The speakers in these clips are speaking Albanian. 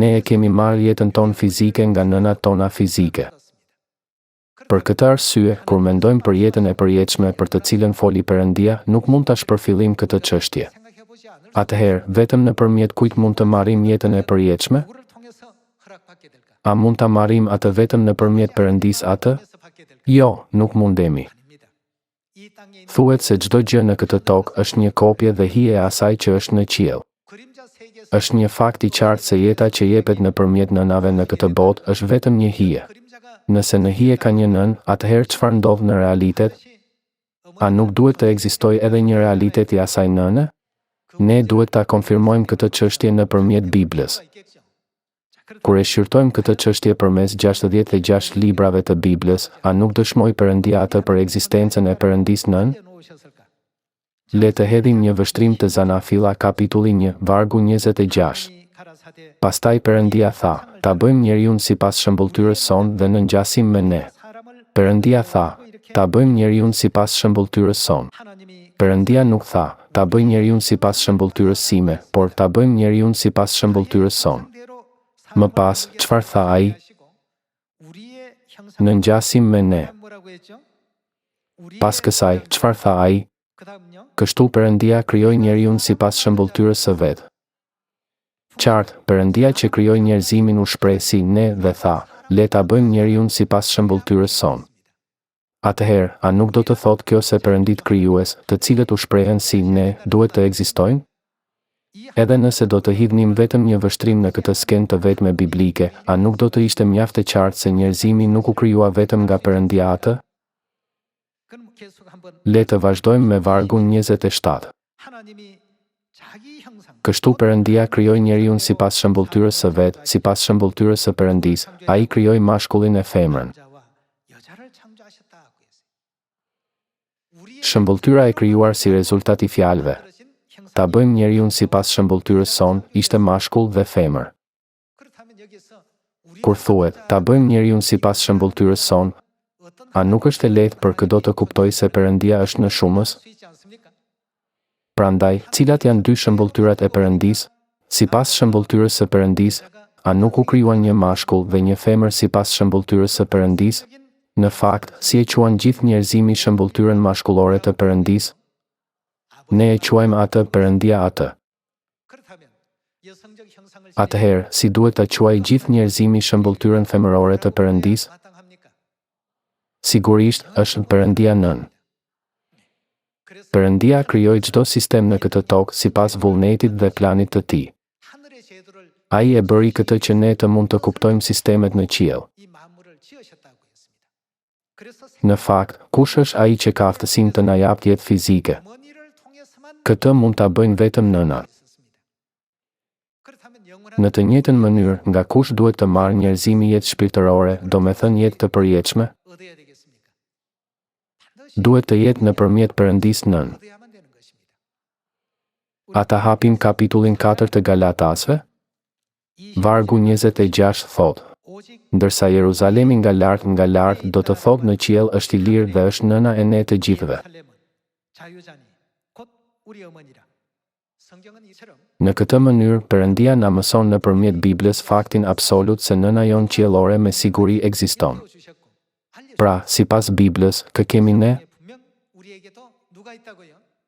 Ne e kemi marrë jetën tonë fizike nga nënat tona fizike. Për këtë arsye, kur mendojmë për jetën e përjetshme për të cilën foli Perëndia, nuk mund ta shpërfillim këtë çështje. Atëherë, vetëm nëpërmjet kujt mund të marrim jetën e përjetshme? A mund ta marrim atë vetëm nëpërmjet Perëndisë Atë? Jo, nuk mundemi. Thuhet se çdo gjë në këtë tokë është një kopje dhe hije e asaj që është në qiell. Është një fakt i qartë se jeta që jepet nëpërmjet nënave në këtë botë është vetëm një hije. Nëse në hije ka një nënë, atëherë çfarë ndodh në realitet? A nuk duhet të ekzistojë edhe një realitet i asaj nëne? Ne duhet ta konfirmojmë këtë çështje nëpërmjet Biblës. Kur e shqyrtojmë këtë çështje përmes 66 librave të Biblës, a nuk dëshmoi Perëndia Atë për ekzistencën e Perëndisë Nënë? Le të hedhim një vështrim te Zanafilla kapitulli 1, vargu 26. Pastaj Perëndia tha, Ta bëjmë njeriun sipas shëmbëlltyrës sonë dhe në ngjasim me ne. Perëndia tha, Ta bëjmë njeriun sipas shëmbëlltyrës sonë. Perëndia nuk tha, Ta bëj njeriun sipas shëmbëlltyrës sime, por ta bëjmë njeriun sipas shëmbëlltyrës sonë. Më pas, çfarë tha ai? Në ngjasim me ne. Pas kësaj, çfarë tha ai? Kështu Perëndia krijoi njeriun sipas shëmbëlltyrës së vet. Qartë, Perëndia që krijoi njerëzimin u shpreh si ne dhe tha, Le ta bëjmë njeriun sipas shëmbëlltyrës sonë. Atëherë, a nuk do të thotë kjo se perënditë krijues, të cilët u shprehën si ne, duhet të ekzistojnë? Edhe nëse do të hidhnim vetëm një vështrim në këtë skenë të vetme biblike, a nuk do të ishte mjaft e qartë se njerëzimi nuk u krijua vetëm nga Perëndia Atë? Le të vazhdojmë me vargun 27. Kështu Perëndia krijoi njeriun sipas shëmbëlltyrës së vet, sipas shëmbëlltyrës së Perëndisë, ai krijoi mashkullin e femrën. Shëmbëlltyra e krijuar si rezultat i fjalëve, Ta bëjmë njeriun sipas shëmbëlltyrës sonë, ishte mashkull dhe femër. Kur thuhet, ta bëjmë njeriun sipas shëmbëlltyrës sonë, a nuk është e lehtë për këdo të kuptojë se Perëndia është në shumës? Prandaj, cilat janë dy shëmbëlltyrat e Perëndisë? Sipas shëmbëlltyrës së Perëndisë, a nuk u krijuan një mashkull dhe një femër sipas shëmbëlltyrës së Perëndisë? Në fakt, si e quan gjithë njerëzimi shëmbëlltyrën mashkullore të Perëndisë? Ne e quajmë atë Perëndia Atë. Atëherë, si duhet ta quajë gjithë njerëzimi shëmbëlltyrën femërore të Perëndisë? Sigurisht, është Perëndia Nënë. Perëndia krijoi çdo sistem në këtë tokë sipas vullnetit dhe planit të tij. Ai e bëri këtë që ne të mund të kuptojmë sistemet në qiell. Në fakt, kush është ai që ka aftësinë të na japë jetë fizike? Këtë mund ta bëjnë vetëm nënat. Në të njëjtën mënyrë, nga kush duhet të marrë njerëzimi jetë shpirtërore, domethënë jetë të përjetshme? Duhet të jetë nëpërmjet Perëndisë Nënë. A ta hapim kapitullin 4 të Galatasve? Vargu 26 thotë, Ndërsa Jeruzalemi nga lart nga lart do të thotë në qiell është i lirë dhe është nëna e ne të gjithëve. Në këtë mënyrë, Perëndia na mëson nëpërmjet Biblës faktin absolut se nëna jonë qiellore me siguri ekziston. Pra, sipas Biblës, kë kemi ne?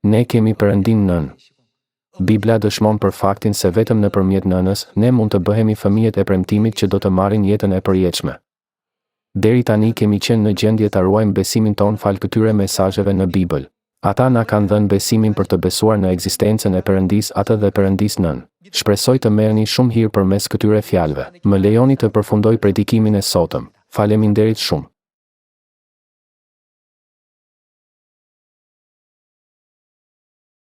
Ne kemi Perëndinë Nënë. Bibla dëshmon për faktin se vetëm nëpërmjet nënës, ne mund të bëhemi fëmijët e premtimit që do të marrin jetën e përjetshme. Deri tani kemi qenë në gjendje ta ruajmë besimin tonë falë këtyre mesazheve në Bibël. Ata na kanë dhënë besimin për të besuar në ekzistencën e Perëndisë Atë dhe Perëndisë Nënë. Shpresoj të merrni shumë hir përmes këtyre fjalëve. Më lejoni të përfundoj predikimin e sotëm. Faleminderit shumë.